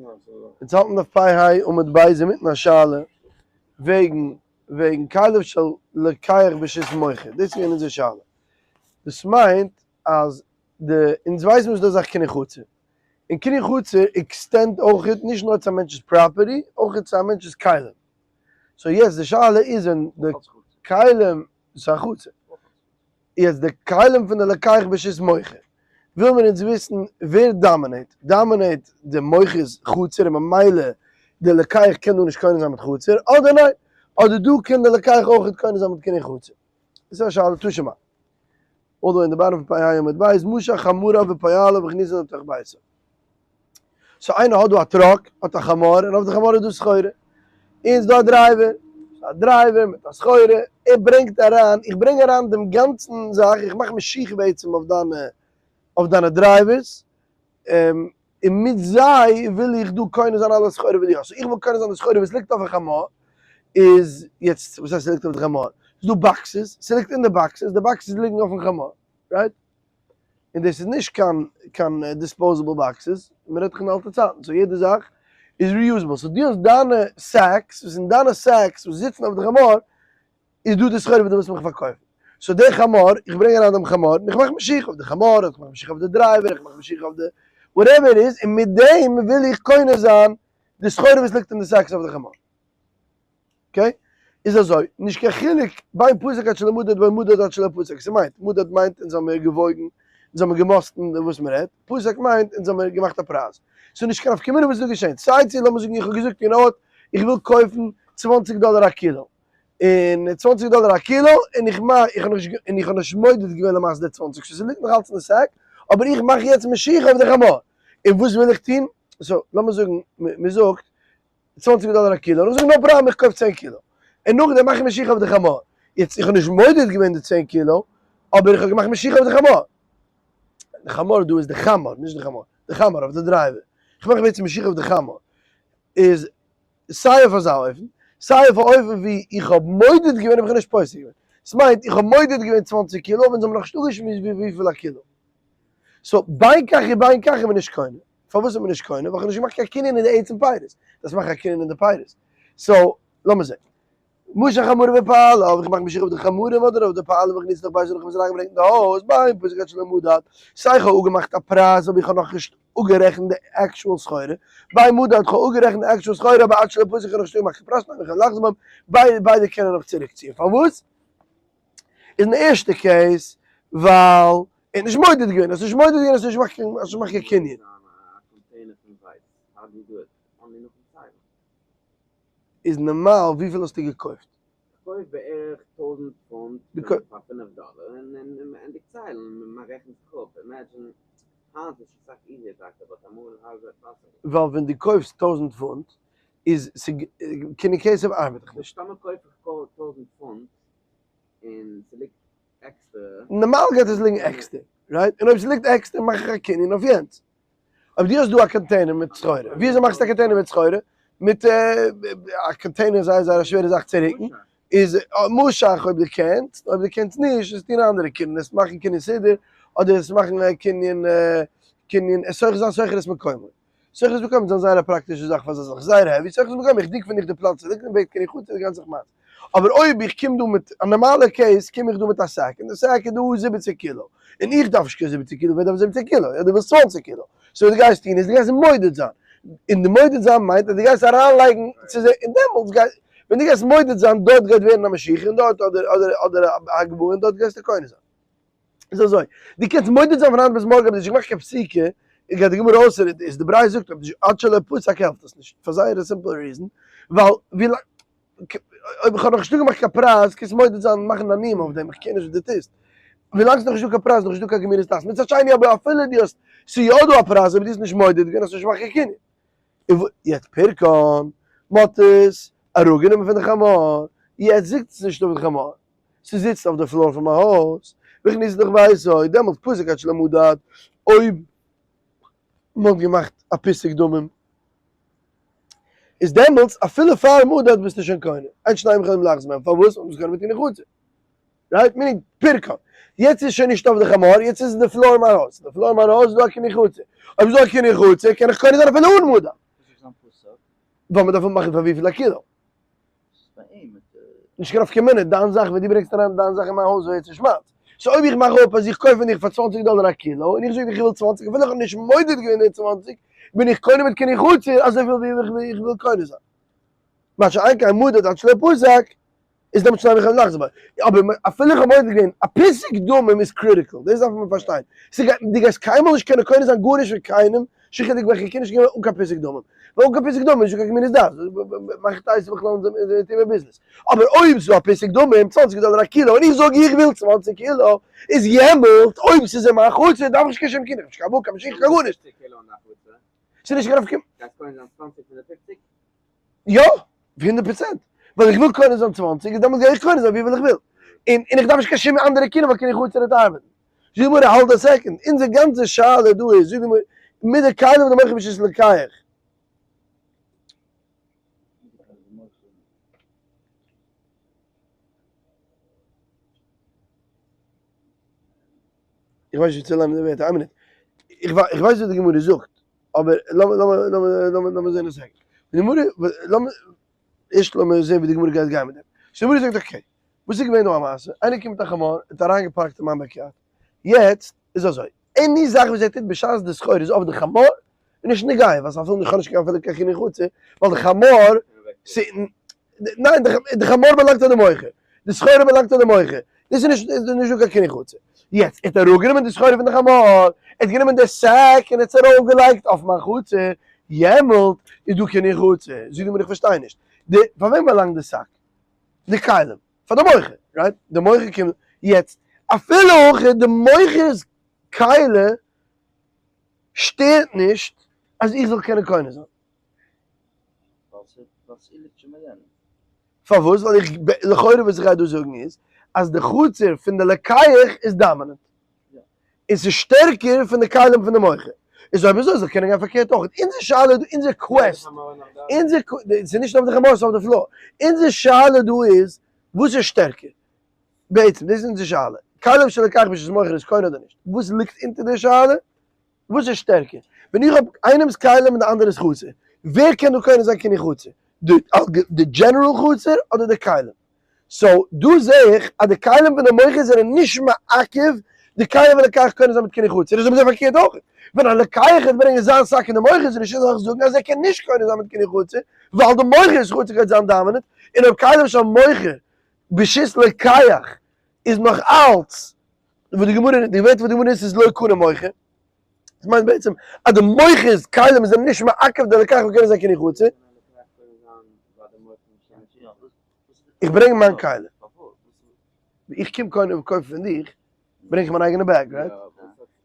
אונז האלטן דף פ ה עמוד ב' אינמיטן א שאלה וועגן וועגן כליו של לוקח ברשות מוכר, דאס איז געווען אונזער שאלה, דאס מיינט אז די אונז ווייסן וואס דאס זאך קנין חצר, און קנין חצר extend אויכעט נישט נאר צו א מענטש'ס property, אויכעט צו א מענטש'ס כלים, so יעצט די שאלה איז ווען די כלים, דאס איז א חצר. יעצט די כלים פון די לוקח ברשות מוכר, וויל מיר אונז וויסן ווער dominate, dominate די מוכר'ס חצר און ממילא די לוקח קען דא נישט קונה זיין מיט חצר, אדער ניין, אדער דא קען די לוקח אויכעט קונה זיין מיט קנין חצר. דאס איז א שאלה תא שמע. All the way in the bottom פון פ ה עמוד ב', משך חמוריו ופועליו והכניסן לתוך ביתו. so איינער האט דא א truck, האט א חמור, און אויף די חמור איז דא סחורה. און ס'איז דא א driver, א driver מיט א סחורה, ער ברענגט אריין, איך ברענג אריין דעם גאנצן זאך, איך מאך משיכה בעצם אויף דיינע, אויף דיינע drivers, און מיט זיי וויל איך דא קונה זיין אלע סחורה וואס דו האסט. so איך וויל קונה זיין די סחורה וואס ליגט אויפן חמור, איז יעצט, וואס הייסט ס'ליגט אויף די חמור? ס'איז דא boxes, ס'ליגט אין די boxes, די boxes ליגן אויפן חמור, right? און דאס איז נישט קיין קיין disposable boxes, מען רעדט דאך אין אלטע צייטן, so יעדע זאך איז reusable, so דו האסט דיינע sacks, וואס אין דיינע sacks וואס זיצן אויף די חמור, איז דא די סחורה וואס דו ווילסט מיך פארקויפן, so די חמור, איך ברענג אריין דעם חמור, און איך מאך משיכה אויף די חמור, איך מאך משיכה אויף די driver, איך מאך משיכה אויף די whatever איז, און מיט דעם וויל איך קונה זיין די סחורה וואס ליגט אין די sacks אויף די חמור. okay? איז אזוי, נישט קיין חילוק בין פסק עד שלא מדד בין מדד עד שלא פסק, ס'מיינט, מדד מיינט אונז האמיר געוואויגן, אונז האמיר געמאסטן וואס מ'רעדט, פסק מיינט אונז האמיר געמאכט א פרייז. ס'איז נישט קיין נפקא מינה וואס איז דא געשען, סיי צו לאמיר זאגן איך האב געזאגט you know what, איך וויל קויפן צוואנציג דאלער א קילא, און צוואנציג דאלער א קילא, און איך מאך, איך האב נישט, און איך האב נישט מודד געווען למעשה די צוואנציג, so ס'ליגט נאך אלץ אין די sack, אבער איך מאך יעצט משיכה אויף די חמור, און וואס וויל איך טון? so לאמיר זאגן מ'זאגט צוואנציג דאלער א קילא, און איך זאג no problem איך קויף צען קילא, און נאכדעם מאך איך משיכה אויף די חמור, יעצט איך האב נישט מודד געווען די צען קילא, אבער איך האב געמאכט משיכה אויף די חמור, די חמור דא איז די חמור, נישט די חמור, די חמור אויף די driver, איך מאך בעצם משיכה אויף די חמור, איז סיי אויף אזא אופן, סיי אויף א אופן ווי איך האב מודד געווען אבער איך האב נישט פוסק געווען, ס'מיינט איך האב מודד געווען צוואנציג קילא אבער אונז האבן נאכנישט אפגעשמועסט וויפיל א קילא, so בין כך ובין כך איז מען נישט קונה. פארוואס איז מען נישט קונה? ווייל כ'האב נישט געמאכט קיין קנין אין די עצם פירות. דארפסט מאכן א קנין אין די פירות. so, לאמיר זען. משך חמורים ופועליו, אויב איך מאך משיכה אויף די חמורים אדער אויף די פועלים והכניסן לתוך ביתו נאך וואס אריינגעברענגט אין די הויז, בין פסק עד שלא מדד. סיי איך האב אפגעמאכט א פרייז אבער איך האב נאכנישט אפגערעכנט די actual סחורה. בין מדד איך האב אפגערעכנט די actual סחורה אבער עד שלא פסק איך האב נאכנישט אפגעמאכט קיין פרייז, שניהם יכולין לחזור בהם, ביידע קענען נאך צוריקציען. פארוואס? איז אין די ערשטע case ווייל ער האט נישט מודד געווען, האסט נישט מודד געווען האסט נישט געמאכט קיין האסט נישט געמאכט קיין קנין. איז נארמאל וויפיל האסטו געקויפט? כ'קויף בערך טויזענט פונט פאר פינף דאלער און מ'ענדיגט ציילן מ'רעכנט זיך אפ, imagine היינט איז שוין סאך easier טאקע but אמאל how is that possible? ווייל ווען דו קויפסט טויזענט פונט איז קנין כסף ארבעט דאך נישט. טאמער קויף איך טויזענט פונט און ס'ליגט עקסטער. נארמאל גייט עס ליגן עקסטער, right? און אויב ס'ליגט עקסטער מאך איך א קנין אויף יענץ. אויב דו האסט דא א container מיט סחורה, ווי אזוי מאכסטו א container מיט סחורה? מיט א container איז זייער זייער א שווערע זאך צו רוקן, איז משא"כ אויב דו קענסט, אויב דו קענסט נישט, איז טון א אנדערע קנין, עס מאכן קנין סידור, אדער עס מאכן קנין קנין, עס סוחר זיין סוחר את מקומו. סוחר את מקומו איז זייער א פראקטישע זאך פאר אזא זאך, זייער heavy, סוחר את מקומו, איך דיג פון דיך די פלאץ צוריק און בעט קען איך חוץ די גאנצע כמעט. אבער אויב איך קום דא מיט א נארמאלע case קום איך דא מיט א sack און די sack איז דא זיבעציק קילא און איך דארף נישט קיין זיבעציק קילא ווער דארף זיבעציק קילא? יא דו ווילסט צוואנציג קילא. so וואס דו גייסט טון איז דו גייסט מודד זיין און די מודד זיין מיינט אז דו גייסט אריינלייגן צו זען און דעמאלטס גייט ווען דו גייסט מודד זיין דארט גייט ווערן א משיכה און דארט אדער אדער אדער א הגבהה און דארט גייסטו קונה זיין. איז אזוי, דו קענסט מודד זיין פון היינט ביז מארגן אבער נישט געמאכט קיין פסיקה, גייט די גמרא אויס איז די ברייתא זאגט אויב עד שלא פסק העלפט עס נישט, פאר זייער א simple reason, ווייל ווי לאנג אויב איך האב נאכנישט געמאכט קיין פרייז קענסט מודד זיין און מאכן א ניעם אויף דעם, איך קער נישט וואס דו טוסט, ווי לאנג ס'איז נאכנישט דא קיין פרייז איז נאכנישט דא קיין גמירות דעת, מצד שני אבער אפילו דו האסט ס'איז יא דא א פרייז אבער דו האסט נישט מודד געווען האסט נישט געמאכט קיין קנין. יעצט פירקן, מ'האט עס אראפגענומען פון די חמור, יעצט זיצט עס נישט אויף די חמור, ס'זיצט אויף די floor פון מיין הויז, והכניסן לתוך ביתו, דעמאלטס פסק עד שלא מדד, אויב מ'האט געמאכט א פיסוק דמים, איז דעמאלטס אפילו פאר מדד ביסטו שוין קונה, אין שניהם יכולים לחזור בהם, פארוואס? ווייל מ'איז קונה מיט קנין חצר, right? Meaning פירקן, יעצט איז שוין נישט אויף די חמור, יעצט איז אין די floor מיין הויז, די floor מיין הויז איז דא א קנין חצר, אויב איז דא א קנין חצר קען איך קונה זיין אפילו אן מדד. ווייל מען דארף אפמאכן פאר וויפיל א קילא. נישט קיין נפקא מינה, דיין זאך ווען דו ברענגסט אריין דיין זאך אין מיין הויז ווערט נישט מיינס. so אויב איך מאך אפ אז איך קויף פון דיך פאר 20 דאלער א קילא, און איך זאג דיך איך וויל 20, אפילו איך האב נישט מודד געווען די 20, בין איך קונה מיט קני חצר אזויפיל ווי איך וויל קונה זיין. מה שאין כן מודד עד שלא פסק, איז דעמאלטס שנייד איך אים לחזור בו. אבער אפילו איך האב מודד געווען, א פסק דמים איז critical, דאס דארף מען פארשטיין. ס'גייט, דו גייסט קיינמאל נישט קענען קונה זיין גארנישט פון קיינעם, שכידיג וועלכע קען נישט געבן אן קיין פסק דמים. ווייל אן קיין פסק דמים איז נישטא קיין גמילות דעת, מאכט אייס בכלל אין די ביזנעס. אבער אויב ס'איז דא א פסק דמים, 20 דאלער א קילא, און איך זאג איך וויל 20 קילא, איז יעמאלט, אויב ס'איז אין מיין חצר, דארף איך נישט קיין שום קינד, איך האב נישט קיין וואג, קיין משיכה, קיין גארנישט. ס'איז נישט קיין נפקא. גייסט קונה זיין 20 פון די 50? יא! 100%! ווייל איך וויל קונה זיין 20, איז דעמאלטס גיי איך קונה זיין וויפיל איך וויל. און און איך דארף נישט קיין שום אנדערע קינד ווייל קען איך חצר וועט ארבעטן. זאגט די גמרא hold a second, אונזער גאנצע שאלה דא איז, זאגט די גמרא, מיט די כלים און די מוכר ברשות לוקח. איך ווייס נישט ווי צו לערנען די ווערטער, איין מינוט. איך ווייס וואס די גמרא זאגט, אבער לאמיר לאמיר לאמיר לאמיר לאמיר זען א second. די גמרא, לאמיר, ערשט לאמיר זען ווי די גמרא גייט גיין מיט דעם. so די גמרא זאגט okay, וואס איז געווען דא א מעשה? איינער קומט מיט א חמור, האט אריינגעפארקט אין מיין backyard. יעצט איז אזוי, any זאך וואס ער טוט בשעת די סחורה איז אויף די חמור, איז נישט נוגע, ווייל ס'איז אפילו נישט, כ'האב נישט קיין אפילו קיין קנין חצר, ווייל די חמור, ניין, די חמור באלאנגט פאר די מוכר, די סחורה באלאנגט פאר די מוכר, דאס איז נישט, איז נישט דא קיין קנין חצר. יעצט, ער האט אראפגענומען די סחורה פון די חמור, ער האט גענומען די sack און ער האט עס ארויפגעלייגט אויף מיין חצר, יעמאלט איז דא קנין חצר. זאגט די גמרא איך פארשטיי נישט, די, פאר וועם באלאנגט די sack? די כלים, פאר די מוכר, right? די מוכר קומט, יעצט, אפילו אויך די מוכר'ס כלי שטערט נישט אז איך זאל קענען קונה זיין. פארוואס? ווייל איך, לכאורה וואס איך גיי דא זאגן איז, אז די חצר פון די לוקח איז dominant. און ס'איז שטערקער פון די כלים פון די מוכר. איז אויב אזוי זאל קענען גיין פארקערט אויך. אונזער שאלה דא, אונזער quest, אונזער, ס'איז נישט אויף די חמור, ס'איז אויף די floor. אונזער שאלה דא איז, וואס איז שטערקער? בעצם, דאס איז אונזער שאלה. כלים של לוקח בשעת מוכר איז קונה אדער נישט? וואס ליגט אונטער די שאלה? וואס איז שטערקער? ווען איך האב איינעמס כלים און די אנדערע'ס חצר, ווער קען דא קונה זיין קנין חצר? די general חצר אדער די כלים? so דא זעה איך אז די כלים פון די מוכר זענען נישט מעכב די כלים פון לוקח קונה זיין מיט קנין חצר, איז אויב אזוי פארקערט אויך, ווען א לוקח וועט ברענגען זיין sack אין די מוכר איז נישט זאל איך זאגן אז ער קען נישט קונה זיין מיט קנין חצר ווייל די מוכר'ס חצר גייט זיין dominant, און אויב כלים של מוכר ברשות לוקח איז נאך אלץ וואס די גמרא, די ווערטער וואס די גמרא נוצט איז לא קנה מוכר, דאס מיינט בעצם אז די מוכר'ס כלים זענען נישט מעכב די לוקח פון קונה זיין קנין חצר. איך ברענג מיין כלי. איך קום קודם קויפן פון דיך, ברענג איך מיין אייגענע bag, right?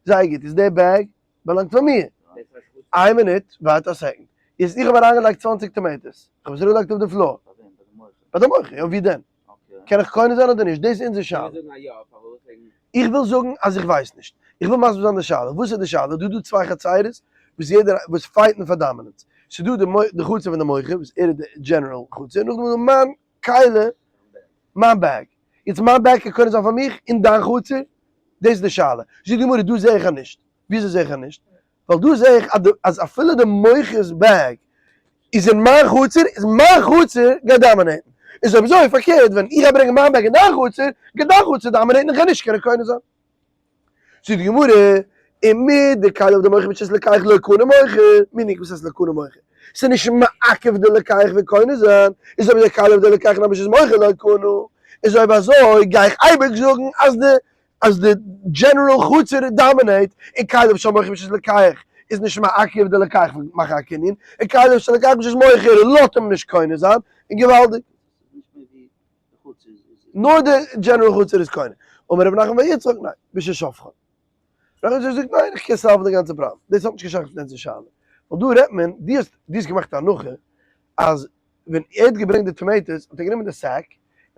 זייער גוט, איז די bag באלאנגט פאר מיר. איין מינוט, ווארט א second. יעצט איך האב אריינגעלייגט 20 tomatoes, איך האב עס אראפגעלייגט אויף די floor. ביי די מוכר, יא ווי דען? קען איך קונה זיין אדער נישט? דאס איז אונזער שאלה. איך וויל זאגן אז איך ווייס נישט. איך וויל מסביר זיין די שאלה. וואס איז די שאלה? דא דא צוויי חצירות וואס יעדער וואס fight ן פאר dominance. ס'איז דא די חצר פון די מוכר וואס ער איז די general חצר, נאכדעם איז דא מיין כלי, מיין bag. יעצט מיין bag קען קונה זיין פאר מיך אין דיין חצר? דאס איז די שאלה. זאגט די גמרא דא זעה איך אז נישט. וויאזוי זעה איך אז נישט? ווייל דא זעה איך אז אפילו די מוכר'ס bag איז אין מיין חצר, איז מיין חצר גייט dominate ן. איז אויב אזוי פארקערט ווען איך גיי ברענגען מיין bag אין דיין חצר, גייט דיין חצר dominate ן און איך גיי נישט קענען קונה זיין. זאגט די גמרא, ומדכליו דמוכר ברשות לוקח לא קנה מוכר, meaning וואס הייסט לא קנה מוכר? ס'איז נישט מעכב די לוקח פון קונה זיין, איז אויב אזוי כליו דלוקח נמי ברשות מוכר לא קנה, איז אויב אזוי גיי איך אייביג זאגן אז די אז די general חצר dominate, און כליו של מוכר ברשות לוקח איז נישט מעכב די לוקח פון מאכן א קנין, און כליו של לוקח ברשות מוכר לאזט אים נישט קונה זיין, און געוואלדיג. נאר די general חצר איז קונה. אמר רב נחמן בר יצחק ניין, ברשות שופכן. רב נחמן בר יצחק זאגט ניין, איך קען solve ן די גאנצע פראבלעם. דאס האט נישט קיין שייכות מיט אונזער שאלה. ווייל דא רעדט מען, דו האסט דו האסט געמאכט א הנחה אז ווען ער האט געברענגט די tomatoes האט ער גענומען די sack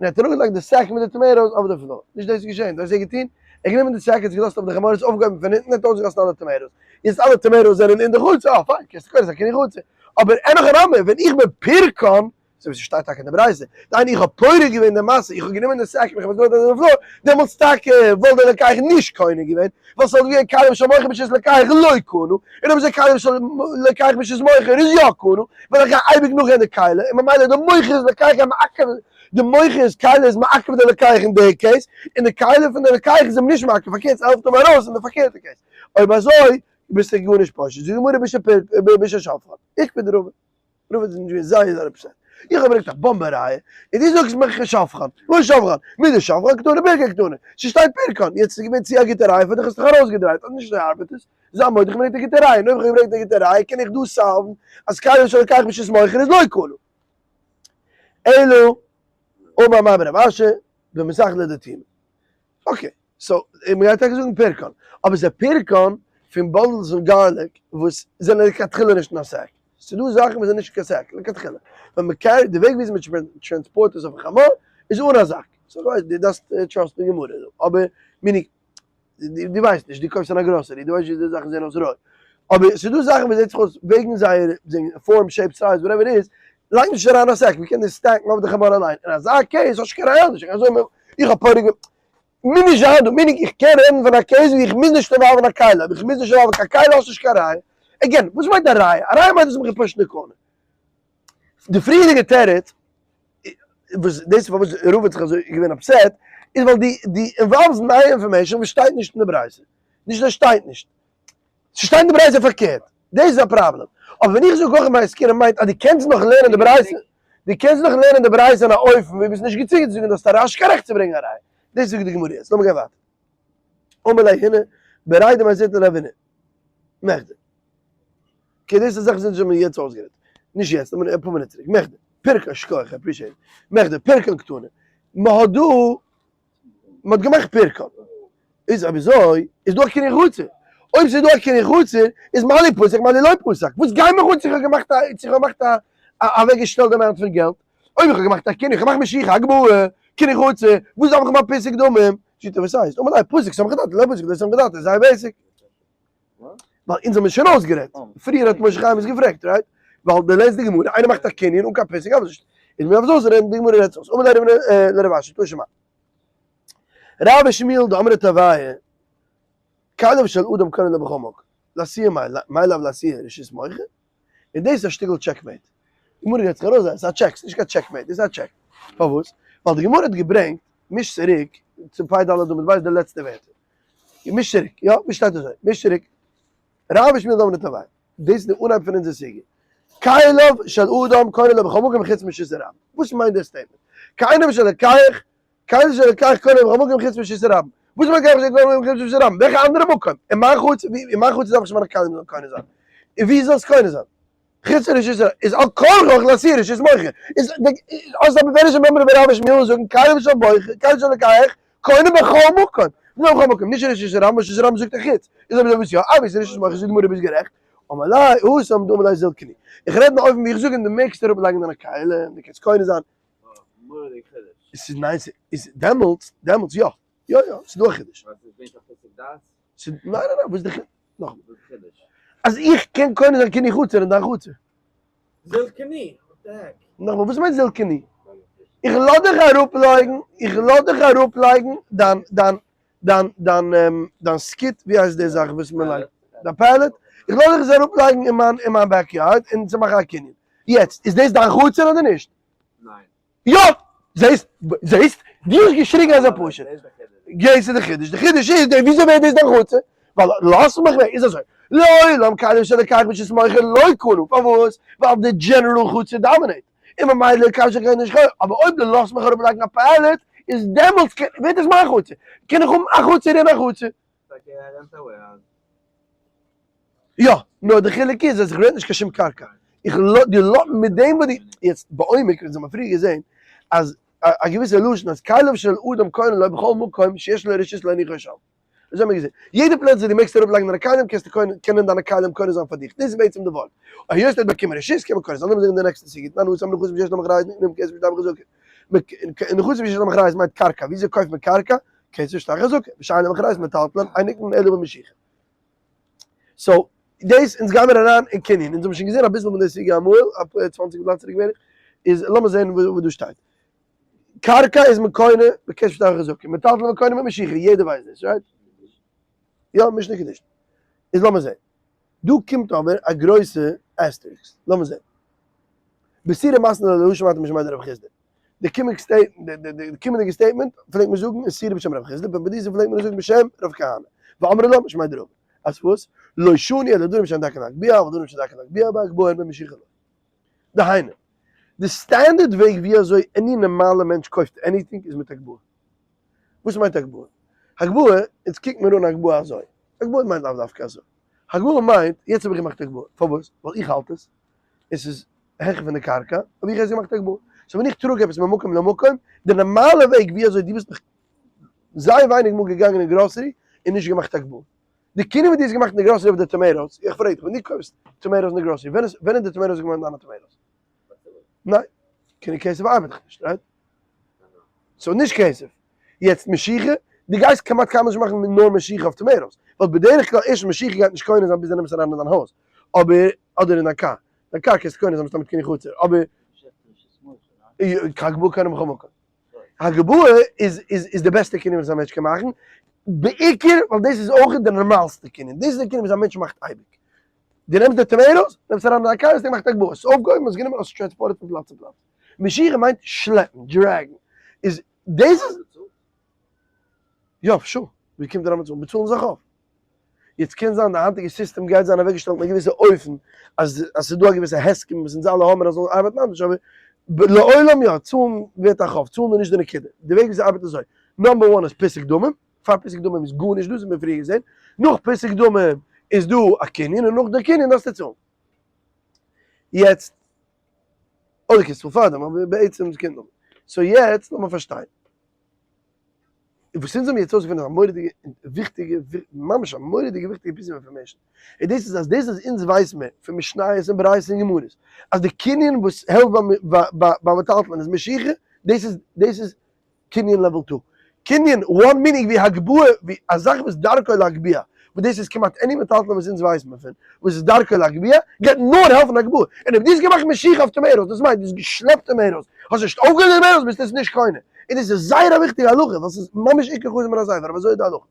און ער האט אראפגעלייגט די sack מיט די tomatoes אויף די floor. נישט דאס איז געשען, דאס האט ער געטון, ער האט גענומען די sack, ער האט עס געלאזט אויף די חמור, עס אויפגעהויבן פון אונטן, ער האט אויסגעגאסן אלע tomatoes. יעצט אלע tomatoes זענען אין די חצר, אה פיין, קענסטו קונה זיין קנין חצר. אבער אין הכי נמי, ווען איך בין פירקן. אזוי ווי ס'שטייט טאקע אין די ברייתא, דהיינו איך האב פורק געווען די משא, איך האב גענומען די sack און איך האב עס געלייגט אויף די floor, דעמאלטס טאקע וואלט דער לוקח נישט קונה געווען, ווייל ס'וואלט געווען כליו של מוכר ברשות לוקח לא קנה, און אויב אזוי כליו של לוקח ברשות מוכר איז יא קנה, ווייל איך גיי אייביג נאכגיין די כלי, און ממילא די מוכר איז לוקח א מעכב, די מוכר איז כלי איז מעכב די לוקח אין די case, און די כלי פון די לוקח איז אים נישט מעכב, פארקערט ס'העלפט אים ארויס אין די פארקערטע case. אויב אזוי ביסטו גארנישט פשוט, זאגט די גמרא בששפכן, איקפד רבא. רבא איז נישט געווען זייער זייער upset. איך האב געברענגט א באמבע ראיה, און דו זאגסט מיך שפכן. וואס שפכן? מדשפכן קתני פירקן קתני. ס'שטייט פירקן. יעצט איז געווען צו א גוטע ראיה פאר דיך האסט דיך ארויסגעדרייט. אז נישט אזוי ארבעט עס. זיי מודה איך האב געברענגט א גוטע ראיה. און אויב איך האב געברענגט א גוטע ראיה קען איך דא solve ן אז כליו של לוקח ברשות מוכר איז לא קנה. אלא אמר מר בר רב אשי במסכתא דתימא. okay. So, מ'גייט טאקע זאגן פירקן. אבער ס'איז פירקן פון bundles פון garlic וואס זענען לכתחילה נישט אין א sack. ס'איז דא זאכן וואס זענען נישט קיין sack לכתחילה. ווען מ' carry ט, די וועג וויאזוי מ'טראנספארט עס אויפן חמור איז אן א זאק. so כ'ווייס, דו דארפסט trust ן די גמרא דא. אבער, meaning, דו ווייסט נישט, דו קויפסט אין א גראסערי, דו ווייסט נישט וויאזוי די זאכן זעען אויס רוי. אבער ס'איז דא זאכן וואס זעט זיך אויס וועגן זייער form, shape, size, whatever it is, לייג נישט אריין א sack, מ'קען דאס stack ן אויף די חמור אליין. אין אזא case האסט נישט קיין ראיה נישט. אזוי איך האב פורים מוז נישט זיין דא, meaning איך קען רעדן פון א case ווי איך מוז נישט involve ן א כלי, אויב איך מוז נישט involve ן קיין כלי האסט נישט קיין ראיה, again, וואס מיינט א ראיה? א ראיה מיינט אז מ'האט געפושט די corner. די פריערדיגע תירוץ, וואס דאס איז פארוואס רבא האט זיך אזוי געווען upset, איז ווייל די די involve סט נייע information וואס שטייט נישט אין די ברייתא, נישט נאר שטייט נישט, ס'שטייט אין די ברייתא פארקערט, דאס איז א פראבלעם. אבער ווען איך זאג הכא במאי עסקינן מיינט אז דו קענסט נאך לערנען די ברייתא, דו קענסט נאך לערנען די ברייתא אין א אופן ווי ביסט נישט געצווינגען צו זאגן דו האסט א רש קיין רעכט צו ברענגען א ראיה. דאס זאגט די גמרא יעצט. לאמיר גיין ווייטער. אמר ליה הונא בריה דמר זוטרא לרב הונא מכדי. okay דאס איז א זאך וואס אונז האבן יעצט אויסגערעדט. נישט יעצט, אבער אפאר מינוט צוריק. מכדי. פירקן, שכוח, appreciate it. מכדי, פירקן קתני. מ'האט דא. מען האט געמאכט פירקן, איז אויב אזוי איז דא א קנין חצר, אויב ס'איז דא א קנין חצר איז מה לי פסק מה לי לא פסק, וואס גייט מיך אן צו איך האב געמאכט א צו איך האב געמאכט א אוועק געשטעלט די amount פון געלט, אויב איך האב געמאכט א קנין, איך האב געמאכט משיכה הגבהה, קנין חצר, וואס דארף איך האבן א פסק דמים, שיטה וואס הייסט, אמר ליה פסק סמוך דעתיה לא פסק לא סמוך דעתיה, זייער basic. ווייל אונז האבן עס שוין אויסגערעדט, פריער האט משה חיים עס געפרעגט, right? ווייל די לערנסט די גמרא, איינער מאכט א קנין אן קיין פסק ארבעט נישט, איז מ'דארף עס אויסרעדן, די גמרא רעדט עס אויס, אמר ליה לרב אשי, תא שמע. רב ושמואל דאמרי תרוייהו, כליו של אדם קונה לו בכל מקום, לאתויי מאי, מאי לאו לאתויי רשות מוכר, און דאס איז א שטיקל checkmate. די גמרא גייט זיך ארויסזען, ס'איז א check, ס'איז נישט קיין checkmate, דאס איז א check. פארוואס? ווייל די גמרא האט געברענגט, מיש צוריק צו פ' ד' עמוד ב' די לעצטע ווערטער. מיש צוריק, יא, ווי שטייט אזוי? מיש צוריק. רב ושמואל דאמרי תרוייהו. דאס איז די אנהייב פון אונזער סוגיא. כליו של אדם קונה לו בכל מקום חוץ מרשות הרבים. וואס מיינט דער statement? כליו של לוקח, כליו של לוקח קונה לו בכל מקום חוץ מרשות הרבים. וואס מיינט כליו של לוקח קונה לו בכל מקום חוץ מרשות הרבים? וועלכע אנדערע מקום? אין מיין חצר, ווי אין מיין חצר דארף איך נישט מיינע כלים זאלן קונה זיין. און ווי זאל עס קונה זיין? חוץ מרשות הרבים. איז על כרחך לאתויי רשות מוכר. איז האסט א בפירוש'ע מימרא ווי רב ושמואל זאגן כליו של מוכר, כליו של לוקח קונה בכל מקום. נאר בכל מקום, נישט רשות הרבים, רשות הרבים זאגט א חוץ. איז אויב אזוי וואס יא? obviously רשות מוכר, זאגט די גמרא ביסט גערעכט. אמר ליה, התם דאמר ליה זיל קני. איך רעד נאר אויפן ווי איך זאג אים דו מעגסט אראפ לייגן דיינע כלים, דו קענסט קונה זיין. מורא'דיג חידוש. עס איז ניין ס'איז דעמאלטס, דעמאלטס יא. יא יא, ס'איז דא א חידוש. ווייל ס'איז געווען א פסק דעת? ס'איז, ניין ניין ניין, וואס איז די חידוש? נאכאמאל. וואס איז די חידוש? אז איך קען קונה זיין קני חצר אין דיין חצר. זיל קני, what the heck? נאכאמאל, וואס מיינט זיל קני? איך לאז דיך אראפלייגן, איך לאז דיך אראפלייגן דיין, דיין, דיין, דיין, דיין סקיט, ווי הייסט די זאך וואס מען לייגט? דיין pallet? איך לאז דיך עס אראפלייגן אין מיין, אין מיין backyard און צו מאכן א קנין. יעצט, איז דאס דיין חצר אדער נישט? ניין. יא! זעהסט? זעהסט? דו האסט געשריגן אזוי פשוט. דאס איז די חידוש. די חידוש איז דער וויאזוי ווערט דאס דיין חצר? ווייל לאז מיך ווער איז אזוי. לעולם כליו של לוקח ברשות מוכר לא קנה. פארוואס? ווייל די general חצר dominate. און ממילא כליו של לוקח נישט קונה. אבער אויב דו לאזט מיך אראפ לייגן א pallet איז דעמאלטס ווערט דאס מיין חצר. קען איך האבן א חצר און א חצר. יא, נאר די חילוק איז אז איך rent נישט קיין שום קרקע, איך לאז די לאז מיט דעם וואס די, יעצט בעומק אונז האבן פריער געזען אז א געוויסע לשון אז כליו של אדם קונה לו בכל מקום שיש לו רשות להניחו שם, אזוי האבן מיר געזען, יעדע פלאץ וואו דו מעגסט אראפ לייגן דיינע כלים קענסטו קונה קענען דיינע כלים קונה זיין פאר דיך, דאס איז בעצם די ווארט, היות ער האט באקומען רשות קען מען קונה זיין, לאמיר זען די נעקסטע סוגיא, תנן התם נכסים שיש להם אחריות נקנים כסף ושטר וחזקה, נכסים שיש להם אחריות מיינט קרקע, וויאזוי קויפט מען קרקע? כסף שטר חזקה, ושאין להם אחריות מטלטלין, אין נקנין אלא במשיכה. so, דאס, אונז גיימיר אריין אין קנין, אונז האבן שוין געזען אביסל פון די סוגיא אמאל, א 20 בלאט צוריק בערך, איז לאמיר זען וואס דא שטייט. קרקע איז מען קונה בכסף שטר חזקה, מטלטלין איז מען קונה מיט משיכה, יעדער ווייסט דאס, right? יא, משנה קידושין. איז לאמיר זען. דא קומט אבער א גרויסע asterisk. לאמיר זען. בסורא מתנו לה להא שמעתא משמיה דרב חסדא. די קומענדיגע statement פלעגט מען זאגן אין סורא בשם רב חסדא, בפומבדיתא פלעגט מען עס זאגן בשם רב כהנא. ואמרי לה משמיה דרבא. אז וואס? לא שנו אלא דברים שאין דרכן להגביה, אבל דברים שדרכן להגביה בהגבהה ובמשיכה לא. דהיינו, די standard וועג ווי אזוי any נארמאלע מענטש קויפט anything איז מיט הגבהה. וואס מיינט הגבהה? הגבהה, אונז קוקט מיר אן הגבהה אזוי. הגבהה מיינט לאו דווקא אזוי. הגבהה מיינט, יעצט האב איך געמאכט הגבהה. פארוואס? ווייל איך האלט עס, עס איז העכער פון די קרקע, האב איך יעצט געמאכט הגבהה. so ווען איך טראג עפעס ממקום למקום, די נארמאלע וועג ווי אזוי דו ביסט נאך זייער ווייניג מאל געגאנגען אין גראסערי און נישט געמאכט הגבהה. די קינוי וואס דו האסט געמאכט אין די גראסערי אויף די tomatoes, איך פרעג דיך, ווען דו קויפסט tomatoes אין די גראסערי, ווען איז ווען איז די tomatoes געווארן דיינע tomatoes? ניין, קינוי כסף ארבעט דאך נישט, right? so נישט כסף. יעצט משיכה, דו גייסט כמעט קיינמאל נישט מאכן נאר משיכה אויף tomatoes, ווייל בדרך כלל ערשט משיכה גייט נישט קונה זיין ביז דו נעמסט אריין אין דיין הויז, אבער אדער אין דיין קאר, דיין קאר קענסטו קונה זיין מסתם מיט קינוי חצר, אבער הגבהה קונה בכל מקום. הגבהה איז איז איז די בעסטע קנין וואס א מענטש קען מאכן, בעיקר ווייל דאס איז אויך די נארמאלסטע קנין, דאס איז די קנין וואס א מענטש מאכט אייביג. דו נעמסט די tomatoes, נעמסט אריין אין דיין קאר, האסט געמאכט הגבהה, האסט עס אויפגעהויבן, האסט גענומען, האסט עס transported פון פלאץ צו פלאץ. משיכה מיינט שלעפן, drag ן. איז דאס איז. יא, sure. ווי קומט אריין באצאלן? באצאלן זיך אויף. יעצט קען זיין די היינטיגע סיסטעם גייט זיין אוועקגעשטעלט אין א געוויסע אופן אז אז ס'איז דא א געוויסע הסכם וואס אונז אלע האבן אז זאל ארבעטן אנדערש אבער לעולם יא צאלן ווערט א חוב, צאלן איז נישט די נקודה, די וועג וויאזוי ארבעט אזוי, number one איז פסק דמים, פאר פסק דמים איז גארנישט דא, דאס האט מען פריער געזען, נאך פסק דמים איז דא א קנין און נאך די קנין דארפסטו צאלן. יעצט, אדער קענסטו צאלן פארדעם אבער בעצם קומט נאך. so יעצט לאמיר פארשטיין. וואס אונז האבן יעצט אויסגעפונען איז א מורא'דיגע וויכטיגע, ממש א מורא'דיגע וויכטיגע piece of information, און דאס איז אז דאס וואס אונז ווייסן מיר פון משניות און ברייתות און גמרות, אז די קנין וואס העלפט ביי מטלטלין איז משיכה, דאס איז דאס איז קנין level two. קנין one meaning ווי הגבהה, ווי א זאך וואס דרכו להגביה, וואס דאס איז כמעט any מטלטלין וואס אונז ווייסן מיר פון, וואס איז דרכו להגביה, גייט נאר העלפן הגבהה, און אויב דו האסט געמאכט משיכה אויף tomatoes, דאס מיינט דו האסט געשלעפט tomatoes, האסט נישט אויפגעהויבן די tomatoes ביסטו עס נישט קונה, און דאס איז זייער א וויכטיגע הלכה, ווייל ס'איז ממש עיקר חזר מן הספר, אבער אזוי איז די הלכה.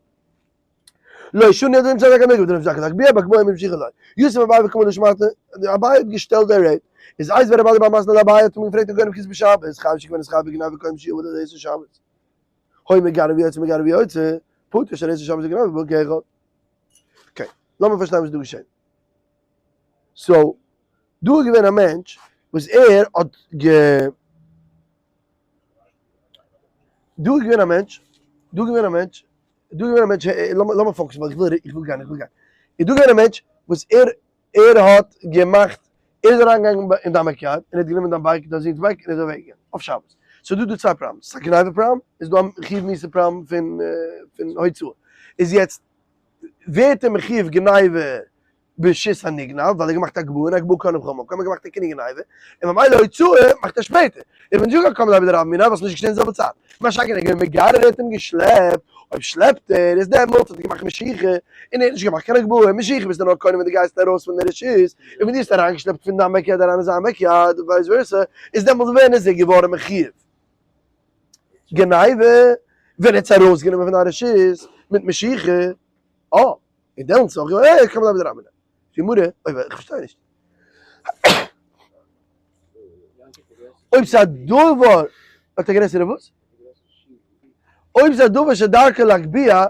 לא שנו אלא דברים שדרכן להגביה ודברים שדרכן להגביה בהגבהה ובמשיכה לא. יתיב אביי וקאמר להא שמעתא, אביי האט געשטעלט די רעיט, איז איתיביה רב אדא בר מתנה לאביי האט אים געפרעגט הגונב כסף בשבת, חייב שכבר נתחייב בגניבה קודם שיעבוד עד עשר שבת. היה מגרר ויוצא מגרר ויוצא, פטור שהרי עשר שבת וגניבה באין כאחד. okay, לאמיר פארשטיין וואס איז דא געשען. so, דא איז געווען א מענטש וואס ער האט גע. דא איז געווען א מענטש, דא איז געווען א מענטש, דא איז געווען א מענטש, לאמיר focus ן ווייל איך וויל איך וויל גיין איך וויל גיין. איז דא געווען א מענטש וואס ער ער האט געמאכט, ער איז אריינגעגאנגען אין דיין backyard און ער האט גענומען דיין bike, דיין זון'ס bike און ער איז אוועקגעגאנגען אויף שבת. ס'איז דא דא צוויי problems, ס'איז א גניבה פראבלעם, איז דא א חיוב מיתה פראבלעם פון פון הוצאה. איז יעצט ווערט ער מחיוב גניבה ברשות הנגנב, ווייל ער האט געמאכט הגבהה און הגבהה קונה בכל מקום, ער האט געמאכט א קנין גניבה, און ממילא הוצאה מאכט ער שפעטער. איך בין נישט געקומען קאמען אבער דער רב מינא וואס נישט געשען די זעלבע צייט. מה שאין כן ער איז געווען מגרר ער האט אים געשלעפט, אויב שלעפט ער איז דעמאלטס האט ער געמאכט משיכה, און ער האט נישט געמאכט קיין הגבהה, משיכה ביסטו נאר קונה ווען דו גייסט ארויס פון די רשות, און ווען דו האסט אריינגעשלעפט פון דיין backyard אריין אין זיין backyard vice versa, איז דעמאלטס ווען איז ער געווארן מחיוב גניבה? ווען ער האט עס ארויסגענומען פון דיין רשות מיט משיכה, אה, און דעמאלטס אויך געווען, אה, קאמען אבער דער רב מינא. גמרא, אוי איך פארשטיי נישט. אויב ס'איז א דבר, האט א גרעסערע וואס? אויב ס'איז א דבר שדרכו להגביה,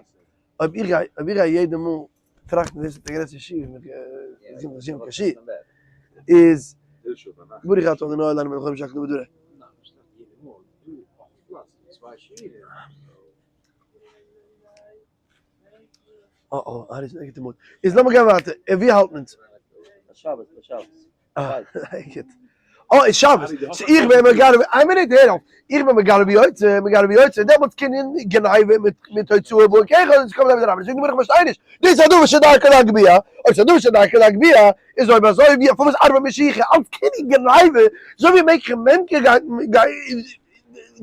אויב איך גיי, אויב איך גיי יעדע מאל טראכטן ווער ס'האט א גרעסערע שיעור, מיט איז, ברוך אתה ה' אלוהינו מלך העולם שהכל נהיה בדברו. אה אה, ארי איז אין א גוטע mood. איז לאמיר גיין ווייטער, און ווי האלט מען אונז? שבת, שבת. אה, גוט. אה, איז שבת. so איך בין מגרר, איין מינוט, הער אויף. איך בין מגרר ויוצא, מגרר ויוצא, דעמאלטס קען אין גניבה מיט מיט הוצאה באין כאחד, און עס קומט אויף די רבי. זאגט די גמרא איך פארשטיי נישט. דאס איז א דבר שדרכו להגביה, אויב ס'איז א דבר שדרכו להגביה, איז אויב אזוי ווי פארוואס ארבעט משיכה אלץ קנין גניבה, אזוי ווי מקח וממכר גייט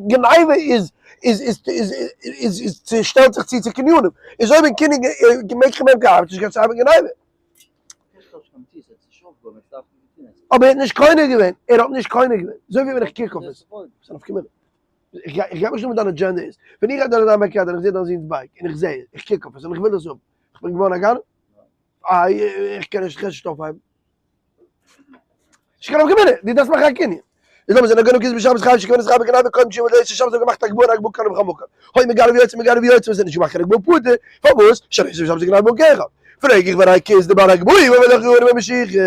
גניבה איז איז איז איז איז איז צושטעלט זיך צו צו קנינים, איז אויב אין קנין מקח וממכר ארבעט נישט גייט עס ארבעטן גניבה. אבער ער האט נישט קונה געווען, ער האט נישט קונה געווען, אזוי ווי ווען איך קוק אויף עס, וואס איז נפקא מינה? איך גיי איך גיי נישט אן וואס דיין agenda איז, ווען איך גיי דורך דיין backyard און איך זע דיין זון'ס bike און איך זע עס, איך קוק אויף עס און איך וויל עס האבן, איך בין געווארן א גנב? אה, איך קען נישט, איך קען נישט אויפהייבן. נישט קיין נפקא מינה, דו דארפסט מאכן א קנין. איז לאמיר זען, הגונב כיס בשבת חייב שכוונת שכר בגניבה קודם שיעמוד לעשר שבת האט געמאכט הגבהה און הגבהה קנה בכל מקום. הוי מגנב יוצא מגנב יוצא וואס האט נישט געמאכט קיין הגבהה פטור, פארוואס? שהרי עשר בשבת גניבה ככה. פרעג איך והרי כיס דבר הגבהה הוא ולא גאור במשיכה.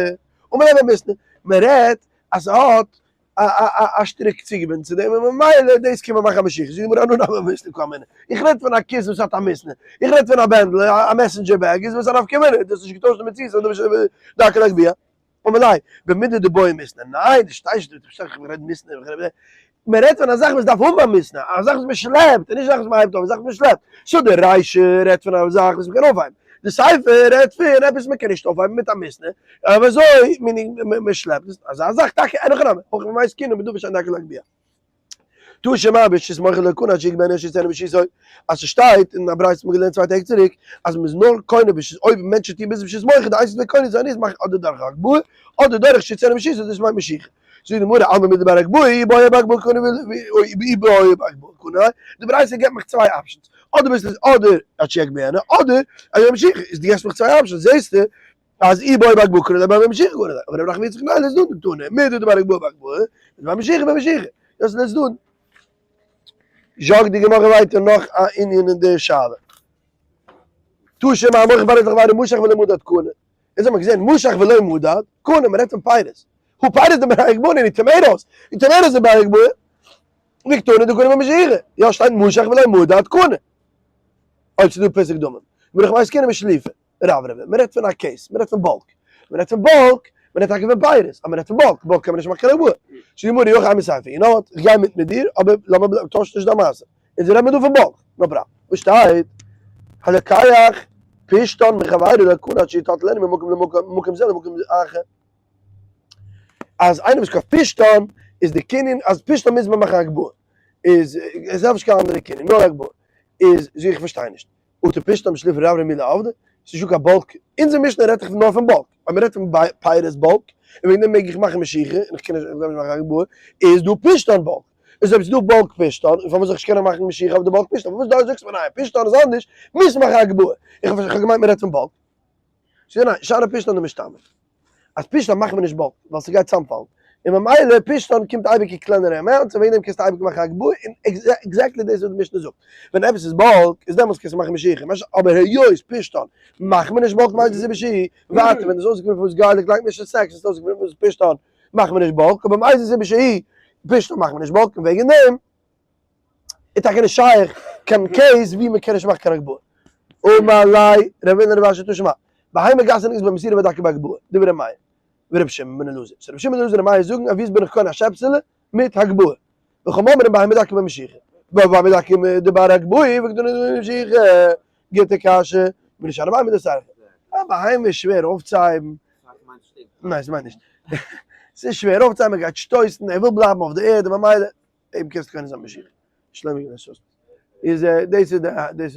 אמר ליה במיסנא, מען רעדט אז ס'האט א שטריק צוגעבינדן צו דעם און ממילא דאס קען מען מאכן א משיכה. זאגט די גמרא אנא נמי במיתנא קאמינא. איך רעד פון א כיס וואס האט א מיתנא. איך רעד פון א בענדל, א messenger bag, איז וואס א נפקא מינה? דאס האט נישט געטוישט די מציאות אז דו דוקא להגביה. אמר ליה, במידי דבעי מיתנא. ניין, דו שטייסט דא, דו פארשטייסט איך רעד מיתנא, איך רעד. מען רעדט פון א זאך וואס דארף האבן א מיתנא, א זאך וואס מען שלעפט, און נישט א זאך וואס מען הייבט אויף, א זאך וואס מען שלעפט. so די רישא רעדט פון א זאך וואס מען קען אויפהייבן. די סיפא רעדט פון עפעס וואס מען קען נישט אויפהייבן מיט א מיתנא, אבער אזוי, meaning מען שלעפט עס, אזא זאך טאקע, אין הכי נמי, הכא במאי עסקינן בדבר שאין דרכו להגביה. תא שמע ברשות מוכר לא קנה עד שיגביהנה או שיוציאנה מרשותו, אז ס'שטייט אין א ברייתא וואס מ'האט געלערנט צוויי טעג צוריק, אז מ'איז נאר קונה ברשות אויב מענטשן טוען ביז ברשות מוכר, די איינציגסטע וועג קונה זיין איז מאכן אדער דורך הגבהה אדער דורך שיוציאנה מרשותו, דאס מיינט משיכה. זאגט די גמרא, אלמא מידי דבר הגבהה אי בעי בהגבהה קנה אי בעי בהגבהה קנה, די ברייתא געבט מיך צוויי options, אדער ביסטו אדער עד שיגביהנה אדער אז משיכה, איז דו געבסט מיך צוויי options זעסטו אז אי בעי בהגבהה קנה דבעי במשיכה קנה, אבער רב נחמן יצחק ניין לית דן תנא, מידי דבר הגבהה בהגבהה, דבעי משיכה במשיכה, דאס איז לית דן. זאגט די גמרא ווייטער נאך א ענין אין די שאלה. תא שמע המוכר פירות לחבירו משך ולא מדד קנה. אונז האבן געזען משך ולא מדד קנה, מען רעדט פון פירות. הא פירות דבי הגבהה נינהו tomatoes, די tomatoes דבי הגבהה. וקתני דקנה במשיכה. יא שטייט משך ולא מדד קנה. אויב ס'איז דא פסק דמים. ברוך מייסט קנה בשליפה. רברבי, מען רעדט פון א case, מען רעדט פון bulk, מען רעדט פון bulk, מען רעדט טאקע פון פירות, אבער מען רעדט פון bulk, bulk קען מען נישט מאכן קיין הגבהה. זאגט די גמרא אי הכי אימא סיפא, you know what, איך גיי מיט מיט דיר, אבער לאמיר בלייבן, טויש נישט דיין מעשה, אונז רעדן מיר דא פון bulk, no problem. וואס שטייט? הלוקח פשתן מחבירו לא קנה עד שיטלטלנו ממקום למקום, ממקום זה למקום אחר. אז איינער וואס קויפט פשתן, איז די קנין אז פשתן מוז מען מאכן הגבהה, איז עס דארף נישט קיין אנדערע קנין, נאר הגבהה. איז, זאג איך פארשטיי נישט. אטו פשתן בשלופי רברבי מי לא עבדי, ס'איז נישטא קיין bulk, אונזער משנה רעדט דאך נאר פון bulk, אויב מ'רעדט פון פירות bulk, און וועגן דעם מעג איך מאכן משיכה, און איך קען נישט, איך דארף נישט מאכן הגבהה, איז דא פשתן bulk, איז אויב ס'איז דא bulk פשתן, און פארוואס זאל איך נישט קענען מאכן משיכה אויף די bulk פשתן, פארוואס דא זאגסטו מיר ניין, פשתן איז אנדערש, מוזט מאכן הגבהה, איך האב געמיינט מ'רעדט פון bulk. זאגט ער ניין, שאני פשתן דמשתמט. אז פשתן מאכט מען נישט bulk ווייל ס'גייט צאמפאלן, און ממילא פשתן קומט אייביג אין קלענערע amounts און וועגן דעם קענסטו אייביג מאכן הגבהה, און exactly דאס וואס די משנה זאגט, ווען עפעס איז bulk איז דעמאלטס קענסטו מאכן משיכה, אבער היות פשתן מאכט מען נישט bulk מאיזה סיבה שהיא, ווייטער ווען דו האסט אויסגעפונען פארוואס garlic לייגט מען נישט אין snacks האסטו אויסגעפונען פארוואס פשתן מאכט מען נישט bulk, אבער מאיזה סיבה שהיא פשתן מאכט מען נישט bulk און וועגן דעם איז טאקע נישט שייך קיין case ווי מען קען נישט מאכן קיין הגבהה. אמר ליה רבינא לרב אשי תא שמע, בהמה גסה נגזית במסירה ודרכא בהגבהה, דברי ר' מאיר ור' שמעון בן אלעזר. so ר' שמעון בן אלעזר און ר' מאיר זאגן אז ווי איז בין איך קונה א שעפסעלע מיט הגבהה. וחכמים אומרים בהמה דכא במשיכה. בהמה דכא דבר הגבהה וקתני במשיכה. גוטע קשיא. מיר נישט ארבעה מיט די שכל. א בהמה איז שווער אויפצוהייבן. ניין ס'מיינט נישט. ס'איז שווער אויפצוהייבן, ער גייט שטויסן, ער וויל בלייבן אויף די ערד, ממילא. אויב קענסטו קונה זיין משיח. שלמה געווען ששון. איז דאס איז די דאס.